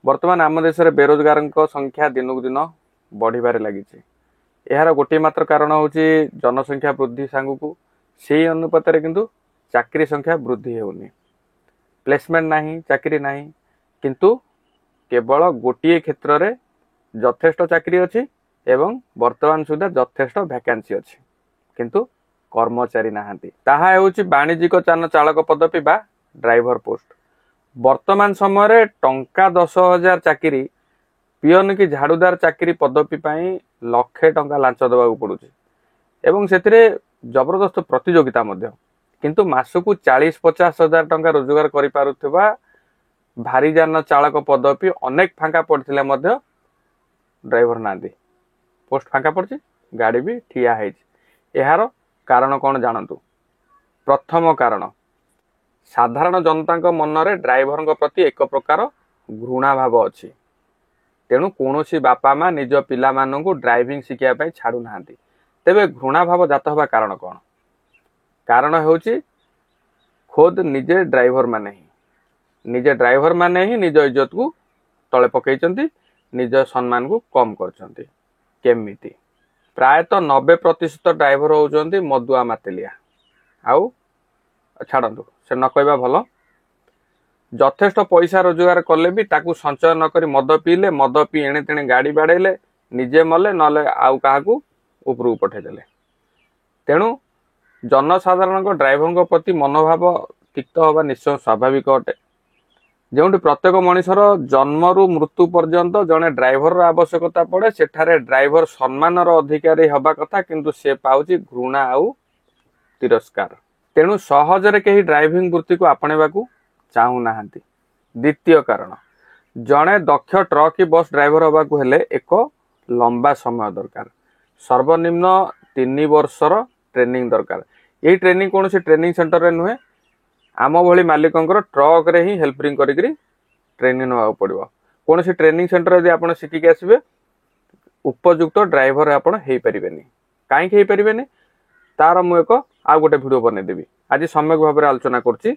ବର୍ତ୍ତମାନ ଆମ ଦେଶରେ ବେରୋଜଗାରଙ୍କ ସଂଖ୍ୟା ଦିନକୁ ଦିନ ବଢ଼ିବାରେ ଲାଗିଛି। ଏହାର ଗୋଟିଏ ମାତ୍ର କାରଣ ହେଉଛି ଜନସଂଖ୍ୟା ବୃଦ୍ଧି ସାଙ୍ଗକୁ ସେଇ ଅନୁପାତରେ କିନ୍ତୁ ଚାକିରି ସଂଖ୍ୟା ବୃଦ୍ଧି ହେଉନି। ପ୍ଲେସମେଣ୍ଟ ନାହିଁ, ଚାକିରି ନାହିଁ, କିନ୍ତୁ କେବଳ ଗୋଟିଏ କ୍ଷେତ୍ରରେ ଯଥେଷ୍ଟ ଚାକିରି ଅଛି ଏବଂ ବର୍ତ୍ତମାନ ସୁଦ୍ଧା ଯଥେଷ୍ଟ ଭ୍ୟାକାନ୍ସି ଅଛି, କିନ୍ତୁ କର୍ମଚାରୀ ନାହାନ୍ତି। ତାହା ହେଉଛି ବାଣିଜ୍ୟିକ ଯାନ ଚାଳକ ପଦବୀ ବା ଡ୍ରାଇଭର ପୋଷ୍ଟ। ବର୍ତ୍ତମାନ ସମୟରେ ଟଙ୍କା 10,000 ଚାକିରି, ପିଅନ କି ଝାଡ଼ୁଦାର ଚାକିରି ପଦବୀ ପାଇଁ ଲକ୍ଷେ ଟଙ୍କା ଲାଞ୍ଚ ଦେବାକୁ ପଡୁଛି ଏବଂ ସେଥିରେ ଜବରଦସ୍ତ ପ୍ରତିଯୋଗିତା ମଧ୍ୟ। କିନ୍ତୁ ମାସକୁ 40-50 ହଜାର ଟଙ୍କା ରୋଜଗାର କରିପାରୁଥିବା ଭାରିଯାନ ଚାଳକ ପଦବୀ ଅନେକ ଫାଙ୍କା ପଡ଼ିଥିଲେ ମଧ୍ୟ ଡ୍ରାଇଭର ନାହାନ୍ତି। ପୋଷ୍ଟ ଫାଙ୍କା ପଡ଼ିଛି, ଗାଡ଼ି ବି ଠିଆ ହେଇଛି। ଏହାର କାରଣ କ'ଣ ଜାଣନ୍ତୁ। ପ୍ରଥମ କାରଣ, ସାଧାରଣ ଜନତାଙ୍କ ମନରେ ଡ୍ରାଇଭରଙ୍କ ପ୍ରତି ଏକ ପ୍ରକାର ଘୃଣା ଭାବ ଅଛି। ତେଣୁ କୌଣସି ବାପା ମା ନିଜ ପିଲାମାନଙ୍କୁ ଡ୍ରାଇଭିଂ ଶିଖିବା ପାଇଁ ଛାଡ଼ୁନାହାନ୍ତି। ତେବେ ଘୃଣା ଭାବ ଜାତ ହେବା କାରଣ କ'ଣ? କାରଣ ହେଉଛି ଖୋଦ୍ ନିଜେ ଡ୍ରାଇଭର ମାନେ ହିଁ, ନିଜେ ଡ୍ରାଇଭର ମାନେ ହିଁ ନିଜ ଇଜ୍ଜତକୁ ତଳେ ପକେଇଛନ୍ତି, ନିଜ ସମ୍ମାନକୁ କମ୍ କରିଛନ୍ତି। କେମିତି? ପ୍ରାୟତଃ 90% ଡ୍ରାଇଭର ହେଉଛନ୍ତି ମଦୁଆ ମାତେଲିଆ। ଆଉ ଛାଡ଼ନ୍ତୁ, ସେ ନ କହିବା ଭଲ। ଯଥେଷ୍ଟ ପଇସା ରୋଜଗାର କଲେ ବି ତାକୁ ସଞ୍ଚୟ ନ କରି ମଦ ପିଇଲେ, ମଦ ପିଇ ଏଣେ ତେଣେ ଗାଡ଼ି ବାଡ଼େଇଲେ, ନିଜେ ମଲେ ନହେଲେ ଆଉ କାହାକୁ ଉପରକୁ ପଠେଇଦେଲେ। ତେଣୁ ଜନସାଧାରଣଙ୍କ ଡ୍ରାଇଭରଙ୍କ ପ୍ରତି ମନୋଭାବ ତିକ୍ତ ହେବା ନିଶ୍ଚୟ ସ୍ୱାଭାବିକ ଅଟେ। ଯେଉଁଠି ପ୍ରତ୍ୟେକ ମଣିଷର ଜନ୍ମରୁ ମୃତ୍ୟୁ ପର୍ଯ୍ୟନ୍ତ ଜଣେ ଡ୍ରାଇଭରର ଆବଶ୍ୟକତା ପଡ଼େ, ସେଠାରେ ଡ୍ରାଇଭର ସମ୍ମାନର ଅଧିକାରୀ ହେବା କଥା, କିନ୍ତୁ ସେ ପାଉଛି ଘୃଣା ଆଉ ତିରସ୍କାର। ତେଣୁ ସହଜରେ କେହି ଡ୍ରାଇଭିଂ ବୃତ୍ତିକୁ ଆପଣେଇବାକୁ ଚାହୁଁନାହାନ୍ତି। ଦ୍ୱିତୀୟ କାରଣ, ଜଣେ ଦକ୍ଷ ଟ୍ରକ୍ କି ବସ୍ ଡ୍ରାଇଭର ହେବାକୁ ହେଲେ ଏକ ଲମ୍ବା ସମୟ ଦରକାର। ସର୍ବନିମ୍ନ 3 ବର୍ଷର ଟ୍ରେନିଂ ଦରକାର। ଏହି ଟ୍ରେନିଂ କୌଣସି ଟ୍ରେନିଂ ସେଣ୍ଟରରେ ନୁହେଁ, ଆମ ଭଳି ମାଲିକଙ୍କର ଟ୍ରକରେ ହିଁ ହେଲ୍ପିଂ କରିକିରି ଟ୍ରେନିଂ ନେବାକୁ ପଡ଼ିବ। କୌଣସି ଟ୍ରେନିଂ ସେଣ୍ଟର ଯଦି ଆପଣ ଶିଖିକି ଆସିବେ, ଉପଯୁକ୍ତ ଡ୍ରାଇଭର ଆପଣ ହେଇପାରିବେନି। କାହିଁକି ହେଇପାରିବେନି ତାର ମୁଁ ଏକ ଆଉ ଗୋଟେ ଭିଡ଼ିଓ ବନେଇଦେବି। ଆଜି ସମ୍ୟକ ଭାବରେ ଆଲୋଚନା କରୁଛି।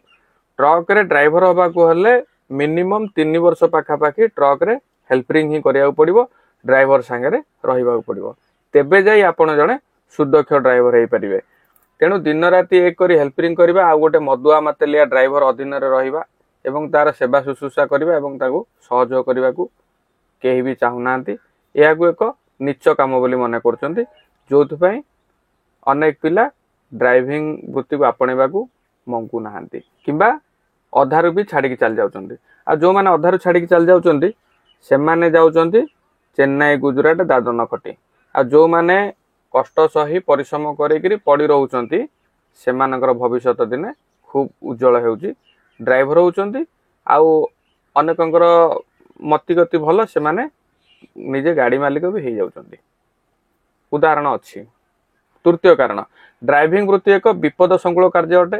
ଟ୍ରକରେ ଡ୍ରାଇଭର ହେବାକୁ ହେଲେ ମିନିମମ୍ 3 ବର୍ଷ ପାଖାପାଖି ଟ୍ରକରେ ହେଲ୍ପିଂ ହିଁ କରିବାକୁ ପଡ଼ିବ, ଡ୍ରାଇଭର ସାଙ୍ଗରେ ରହିବାକୁ ପଡ଼ିବ, ତେବେ ଯାଇ ଆପଣ ଜଣେ ସୁଦକ୍ଷ ଡ୍ରାଇଭର ହେଇପାରିବେ। ତେଣୁ ଦିନ ରାତି ଏକ କରି ହେଲ୍ପିଂ କରିବା ଆଉ ଗୋଟେ ମଦୁଆ ମାତେଲିଆ ଡ୍ରାଇଭର ଅଧୀନରେ ରହିବା ଏବଂ ତାର ସେବା ଶୁଶ୍ରୂଷା କରିବା ଏବଂ ତାକୁ ସହଯୋଗ କରିବାକୁ କେହି ବି ଚାହୁଁନାହାନ୍ତି। ଏହାକୁ ଏକ ନୀଚ କାମ ବୋଲି ମନେ କରୁଛନ୍ତି, ଯେଉଁଥିପାଇଁ ଅନେକ ପିଲା ଡ୍ରାଇଭିଂ ବୃତ୍ତିକୁ ଆପଣେଇବାକୁ ମଙ୍ଗୁନାହାନ୍ତି କିମ୍ବା ଅଧାରୁ ବି ଛାଡ଼ିକି ଚାଲି ଯାଉଛନ୍ତି। ଆଉ ଯେଉଁମାନେ ଅଧାରୁ ଛାଡ଼ିକି ଚାଲି ଯାଉଛନ୍ତି ସେମାନେ ଯାଉଛନ୍ତି ଚେନ୍ନାଇ, ଗୁଜୁରାଟ ଦାଦନ ଖଟି। ଆଉ ଯେଉଁମାନେ କଷ୍ଟ ସହି ପରିଶ୍ରମ କରିକିରି ପଡ଼ି ରହୁଛନ୍ତି ସେମାନଙ୍କର ଭବିଷ୍ୟତ ଦିନେ ଖୁବ୍ ଉଜ୍ଜଳ ହେଉଛି, ଡ୍ରାଇଭର ହେଉଛନ୍ତି। ଆଉ ଅନେକଙ୍କର ମତିଗତି ଭଲ, ସେମାନେ ନିଜେ ଗାଡ଼ି ମାଲିକ ବି ହେଇଯାଉଛନ୍ତି, ଉଦାହରଣ ଅଛି। ତୃତୀୟ କାରଣ, ଡ୍ରାଇଭିଂ ବୃତ୍ତି ଏକ ବିପଦ ସଂକୁଳ କାର୍ଯ୍ୟ ଅଟେ।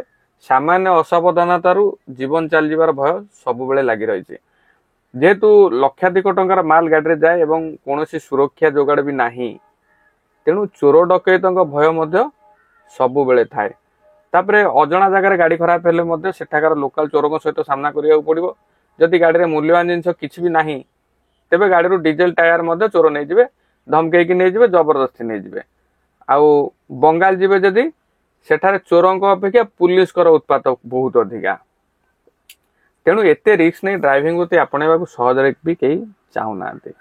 ସାମାନ୍ୟ ଅସାବଧାନତାରୁ ଜୀବନ ଚାଲିଯିବାର ଭୟ ସବୁବେଳେ ଲାଗି ରହିଛି। ଯେହେତୁ ଲକ୍ଷାଧିକ ଟଙ୍କାର ମାଲ ଗାଡ଼ିରେ ଯାଏ ଏବଂ କୌଣସି ସୁରକ୍ଷା ଯୋଗାଡ଼ ବି ନାହିଁ, ତେଣୁ ଚୋର ଡକେଇତଙ୍କ ଭୟ ମଧ୍ୟ ସବୁବେଳେ ଥାଏ। ତାପରେ ଅଜଣା ଜାଗାରେ ଗାଡ଼ି ଖରାପ ହେଲେ ମଧ୍ୟ ସେଠାକାର ଲୋକାଲ ଚୋରଙ୍କ ସହିତ ସାମ୍ନା କରିବାକୁ ପଡ଼ିବ। ଯଦି ଗାଡ଼ିରେ ମୂଲ୍ୟବାନ ଜିନିଷ କିଛି ବି ନାହିଁ, ତେବେ ଗାଡ଼ିରୁ ଡିଜେଲ ଟାୟାର ମଧ୍ୟ ଚୋର ନେଇଯିବେ, ଧମକେଇକି ନେଇଯିବେ, ଜବରଦସ୍ତି ନେଇଯିବେ। ଆଉ ବଙ୍ଗାଲ ଯିବେ ଯଦି, ସେଠାରେ ଚୋରଙ୍କ ଅପେକ୍ଷା ପୁଲିସଙ୍କର ଉତ୍ପାତ ବହୁତ ଅଧିକା। ତେଣୁ ଏତେ ରିସ୍କ ନେଇ ଡ୍ରାଇଭିଂ ବୃତ୍ତି ଆପଣେଇବାକୁ ସହଜରେ ବି କେହି ଚାହୁଁନାହାନ୍ତି।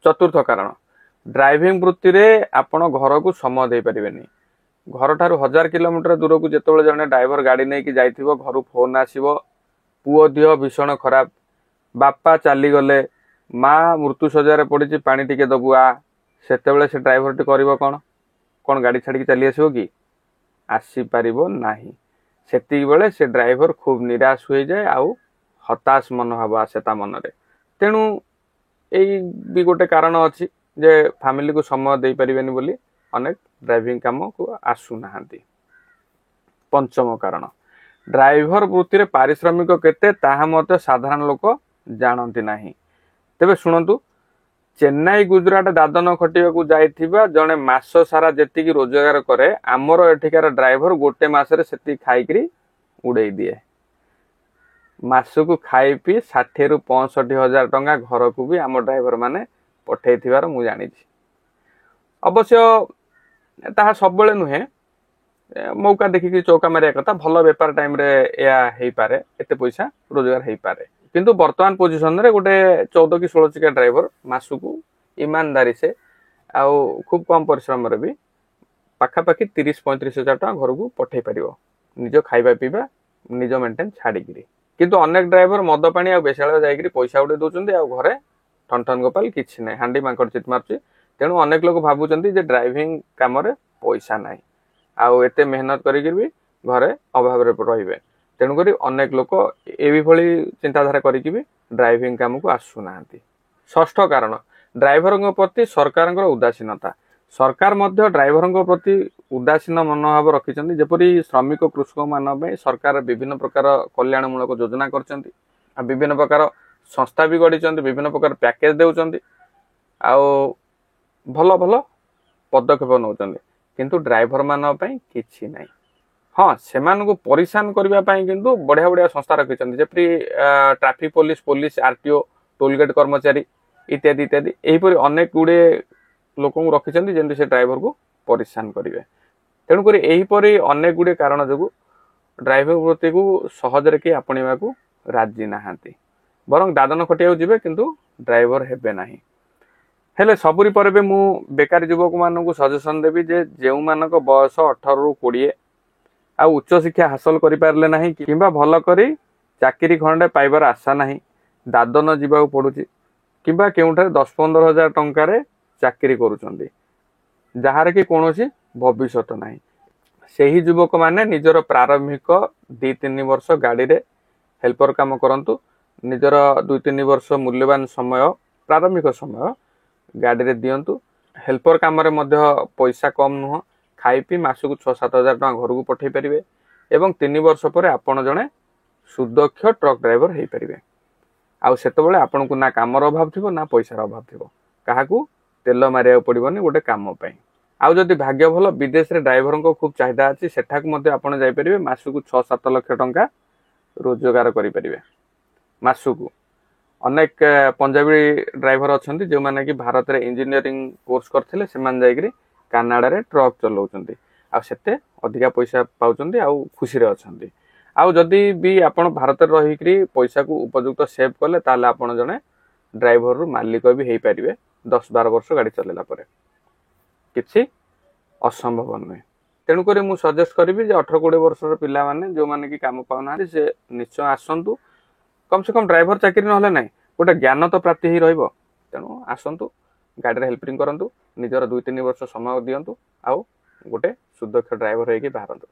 ଚତୁର୍ଥ କାରଣ, ଡ୍ରାଇଭିଂ ବୃତ୍ତିରେ ଆପଣ ଘରକୁ ସମୟ ଦେଇପାରିବେନି। ଘରଠାରୁ 1000 କିଲୋମିଟର ଦୂରକୁ ଯେତେବେଳେ ଜଣେ ଡ୍ରାଇଭର ଗାଡ଼ି ନେଇକି ଯାଇଥିବ, ଘରୁ ଫୋନ୍ ଆସିବ, ପୁଅ ଦେହ ଭୀଷଣ ଖରାପ, ବାପା ଚାଲିଗଲେ, ମା ମୃତ୍ୟୁ ଶଯ୍ୟାରେ ପଡ଼ିଛି, ପାଣି ଟିକେ ଦବୁ ଆ। ସେତେବେଳେ ସେ ଡ୍ରାଇଭରଟି କରିବ କ'ଣ? କ'ଣ ଗାଡ଼ି ଛାଡ଼ିକି ଚାଲି ଆସିବ କି? ଆସିପାରିବ ନାହିଁ। ସେତିକି ବେଳେ ସେ ଡ୍ରାଇଭର ଖୁବ୍ ନିରାଶ ହୋଇଯାଏ ଆଉ ହତାଶ ମନୋଭାବ ଆସେ ତା ମନରେ। ତେଣୁ ଏଇ ବି ଗୋଟେ କାରଣ ଅଛି ଯେ ଫ୍ୟାମିଲିକୁ ସମୟ ଦେଇପାରିବେନି ବୋଲି ଅନେକ ଡ୍ରାଇଭିଂ କାମକୁ ଆସୁନାହାନ୍ତି। ପଞ୍ଚମ କାରଣ, ଡ୍ରାଇଭର ବୃତ୍ତିରେ ପାରିଶ୍ରମିକ କେତେ ତାହା ମଧ୍ୟ ସାଧାରଣ ଲୋକ ଜାଣନ୍ତି ନାହିଁ। ତେବେ ଶୁଣନ୍ତୁ, ଚେନ୍ନାଇ ଗୁଜୁରାଟ ଦାଦନ ଖଟିବାକୁ ଯାଇଥିବା ଜଣେ ମାସ ସାରା ଯେତିକି ରୋଜଗାର କରେ, ଆମର ଏଠିକାର ଡ୍ରାଇଭର ଗୋଟେ ମାସରେ ସେତିକି ଖାଇକିରି ଉଡ଼େଇ ଦିଏ। ମାସକୁ ଖାଇ ପିଇ 60ରୁ 65 ହଜାର ଟଙ୍କା ଘରକୁ ବି ଆମ ଡ୍ରାଇଭର ମାନେ ପଠେଇଥିବାର ମୁଁ ଜାଣିଛି। ଅବଶ୍ୟ ତାହା ସବୁବେଳେ ନୁହେଁ, ମୌକା ଦେଖିକି ଚୌକା ମାରିବା କଥା। ଭଲ ବେପାର ଟାଇମରେ ଏହା ହେଇପାରେ, ଏତେ ପଇସା ରୋଜଗାର ହେଇପାରେ। କିନ୍ତୁ ବର୍ତ୍ତମାନ ପୋଜିସନରେ ଗୋଟେ 14 କି 16 ଚକିଆ ଡ୍ରାଇଭର ମାସକୁ ଇମାନଦାରୀ ସେ ଆଉ ଖୁବ୍ କମ୍ ପରିଶ୍ରମରେ ବି ପାଖାପାଖି 30-35 ହଜାର ଟଙ୍କା ଘରକୁ ପଠେଇ ପାରିବ, ନିଜ ଖାଇବା ପିଇବା ନିଜ ମେଣ୍ଟେନ୍ ଛାଡ଼ିକିରି। କିନ୍ତୁ ଅନେକ ଡ୍ରାଇଭର ମଦ ପାଣି ଆଉ ବେଶାଳୟ ଯାଇକିରି ପଇସା ଉଡ଼େଇ ଦେଉଛନ୍ତି, ଆଉ ଘରେ ଠନ ଠନ ଗୋପାଲ କିଛି ନାହିଁ, ହାଣ୍ଡି ମାଙ୍କଡ଼ ଚିତ ମାରୁଛି। ତେଣୁ ଅନେକ ଲୋକ ଭାବୁଛନ୍ତି ଯେ ଡ୍ରାଇଭିଂ କାମରେ ପଇସା ନାହିଁ, ଆଉ ଏତେ ମେହନତ କରିକି ବି ଘରେ ଅଭାବରେ ରହିବେ। ତେଣୁକରି ଅନେକ ଲୋକ ଏଇଭଳି ଚିନ୍ତାଧାରା କରିକି ବି ଡ୍ରାଇଭିଂ କାମକୁ ଆସୁନାହାନ୍ତି। ଷଷ୍ଠ କାରଣ, ଡ୍ରାଇଭରଙ୍କ ପ୍ରତି ସରକାରଙ୍କର ଉଦାସୀନତା। ସରକାର ମଧ୍ୟ ଡ୍ରାଇଭରଙ୍କ ପ୍ରତି ଉଦାସୀନ ମନୋଭାବ ରଖିଛନ୍ତି। ଯେପରି ଶ୍ରମିକ କୃଷକମାନଙ୍କ ପାଇଁ ସରକାର ବିଭିନ୍ନ ପ୍ରକାର କଲ୍ୟାଣମୂଳକ ଯୋଜନା କରିଛନ୍ତି, ଆଉ ବିଭିନ୍ନ ପ୍ରକାର ସଂସ୍ଥା ବି ଗଢ଼ିଛନ୍ତି, ବିଭିନ୍ନ ପ୍ରକାର ପ୍ୟାକେଜ ଦେଉଛନ୍ତି, ଆଉ ଭଲ ଭଲ ପଦକ୍ଷେପ ନେଉଛନ୍ତି, କିନ୍ତୁ ଡ୍ରାଇଭରମାନଙ୍କ ପାଇଁ କିଛି ନାହିଁ। ହଁ, ସେମାନଙ୍କୁ ପରିଶାନ କରିବା ପାଇଁ କିନ୍ତୁ ବଢ଼ିଆ ବଢ଼ିଆ ସଂସ୍ଥା ରଖିଛନ୍ତି, ଯେପରି traffic police, police, RTO, toll gate କର୍ମଚାରୀ ଇତ୍ୟାଦି ଇତ୍ୟାଦି। ଏହିପରି ଅନେକ ଗୁଡ଼ିଏ ଲୋକଙ୍କୁ ରଖିଛନ୍ତି ଯେମିତି ସେ ଡ୍ରାଇଭରକୁ ପରିଶାନ କରିବେ। ତେଣୁକରି ଏହିପରି ଅନେକ ଗୁଡ଼ିଏ କାରଣ ଯୋଗୁଁ ଡ୍ରାଇଭର ବୃତ୍ତିକୁ ସହଜରେ କେହି ଆପଣେଇବାକୁ ରାଜି ନାହାନ୍ତି, ବରଂ ଦାଦନ ଖଟିବାକୁ ଯିବେ କିନ୍ତୁ ଡ୍ରାଇଭର ହେବେ ନାହିଁ। ହେଲେ ସବୁରି ପରେ ବି ମୁଁ ବେକାରୀ ଯୁବକମାନଙ୍କୁ ସଜେସନ୍ ଦେବି ଯେ ଯେଉଁମାନଙ୍କ ବୟସ 18ରୁ 20 ଆଉ ଉଚ୍ଚଶିକ୍ଷା ହାସଲ କରିପାରିଲେ ନାହିଁ କିମ୍ବା ଭଲ କରି ଚାକିରି ଖଣ୍ଡେ ପାଇବାର ଆଶା ନାହିଁ, ଦାଦନ ଯିବାକୁ ପଡୁଛି କିମ୍ବା କେଉଁଠାରେ 10-15 ହଜାର ଟଙ୍କାରେ ଚାକିରି କରୁଛନ୍ତି, ଯାହାର କି କୌଣସି ଭବିଷ୍ୟତ ନାହିଁ, ସେହି ଯୁବକମାନେ ନିଜର ପ୍ରାରମ୍ଭିକ 2-3 ବର୍ଷ ଗାଡ଼ିରେ ହେଲ୍ପର କାମ କରନ୍ତୁ। ନିଜର 2-3 ବର୍ଷ ମୂଲ୍ୟବାନ ସମୟ, ପ୍ରାରମ୍ଭିକ ସମୟ ଗାଡ଼ିରେ ଦିଅନ୍ତୁ। ହେଲ୍ପର କାମରେ ମଧ୍ୟ ପଇସା କମ୍ ନୁହଁ, ଖାଇ ପିଇ ମାସକୁ 6-7 ହଜାର ଟଙ୍କା ଘରକୁ ପଠାଇ ପାରିବେ ଏବଂ 3 ବର୍ଷ ପରେ ଆପଣ ଜଣେ ସୁଦକ୍ଷ ଟ୍ରକ୍ ଡ୍ରାଇଭର ହେଇପାରିବେ। ଆଉ ସେତେବେଳେ ଆପଣଙ୍କୁ ନା କାମର ଅଭାବ ଥିବ ନା ପଇସାର ଅଭାବ ଥିବ, କାହାକୁ ତେଲ ମାରିବାକୁ ପଡ଼ିବନି ଗୋଟେ କାମ ପାଇଁ। ଆଉ ଯଦି ଭାଗ୍ୟ ଭଲ, ବିଦେଶରେ ଡ୍ରାଇଭରଙ୍କ ଖୁବ୍ ଚାହିଦା ଅଛି, ସେଠାକୁ ମଧ୍ୟ ଆପଣ ଯାଇପାରିବେ, ମାସକୁ 6-7 ଲକ୍ଷ ଟଙ୍କା ରୋଜଗାର କରିପାରିବେ ମାସକୁ। ଅନେକ ପଞ୍ଜାବୀ ଡ୍ରାଇଭର ଅଛନ୍ତି ଯେଉଁମାନେ କି ଭାରତରେ ଇଞ୍ଜିନିୟରିଂ କୋର୍ସ କରିଥିଲେ, ସେମାନେ ଯାଇକରି କାନାଡ଼ାରେ ଟ୍ରକ୍ ଚଲାଉଛନ୍ତି ଆଉ ସେତେ ଅଧିକା ପଇସା ପାଉଛନ୍ତି ଆଉ ଖୁସିରେ ଅଛନ୍ତି। ଆଉ ଯଦି ବି ଆପଣ ଭାରତରେ ରହିକରି ପଇସାକୁ ଉପଯୁକ୍ତ ସେଭ୍ କଲେ, ତାହେଲେ ଆପଣ ଜଣେ ଡ୍ରାଇଭରରୁ ମାଲିକ ବି ହେଇପାରିବେ 10-12 ବର୍ଷ ଗାଡ଼ି ଚଲେଇଲା ପରେ, କିଛି ଅସମ୍ଭବ ନୁହେଁ। ତେଣୁକରି ମୁଁ ସଜେଷ୍ଟ କରିବି ଯେ 18-20 ବର୍ଷର ପିଲାମାନେ ଯେଉଁମାନେ କି କାମ ପାଉନାହାନ୍ତି, ସେ ନିଶ୍ଚୟ ଆସନ୍ତୁ। କମ୍ ସେ କମ୍ ଡ୍ରାଇଭର ଚାକିରି ନହେଲେ ନାହିଁ, ଗୋଟେ ଜ୍ଞାନ ତ ପ୍ରାପ୍ତି ହେଇ ରହିବ। ତେଣୁ ଆସନ୍ତୁ, ଗାଡ଼ିରେ ହେଲ୍ପିଂ କରନ୍ତୁ, ନିଜର 2-3 ବର୍ଷ ସମୟ ଦିଅନ୍ତୁ ଆଉ ଗୋଟେ ସୁଦକ୍ଷ ଡ୍ରାଇଭର ହେଇକି ବାହାରନ୍ତୁ।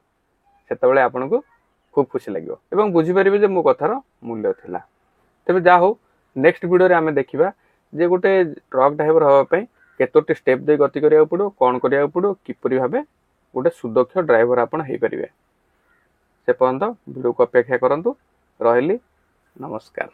ସେତେବେଳେ ଆପଣଙ୍କୁ ଖୁବ୍ ଖୁସି ଲାଗିବ ଏବଂ ବୁଝିପାରିବେ ଯେ ମୋ କଥାର ମୂଲ୍ୟ ଥିଲା। ତେବେ ଯାହା ହଉ, ନେକ୍ସଟ ଭିଡ଼ିଓରେ ଆମେ ଦେଖିବା ଯେ ଗୋଟେ ଟ୍ରକ୍ ଡ୍ରାଇଭର ହେବା ପାଇଁ କେତୋଟି ଷ୍ଟେପ୍ ଦେଇ ଗତି କରିବାକୁ ପଡ଼ିବ, କ'ଣ କରିବାକୁ ପଡ଼ିବ, କିପରି ଭାବେ ଗୋଟେ ସୁଦକ୍ଷ ଡ୍ରାଇଭର ଆପଣ ହେଇପାରିବେ। ସେ ପର୍ଯ୍ୟନ୍ତ ଭିଡ଼ିଓକୁ ଅପେକ୍ଷା କରନ୍ତୁ। ରହିଲି, ନମସ୍କାର।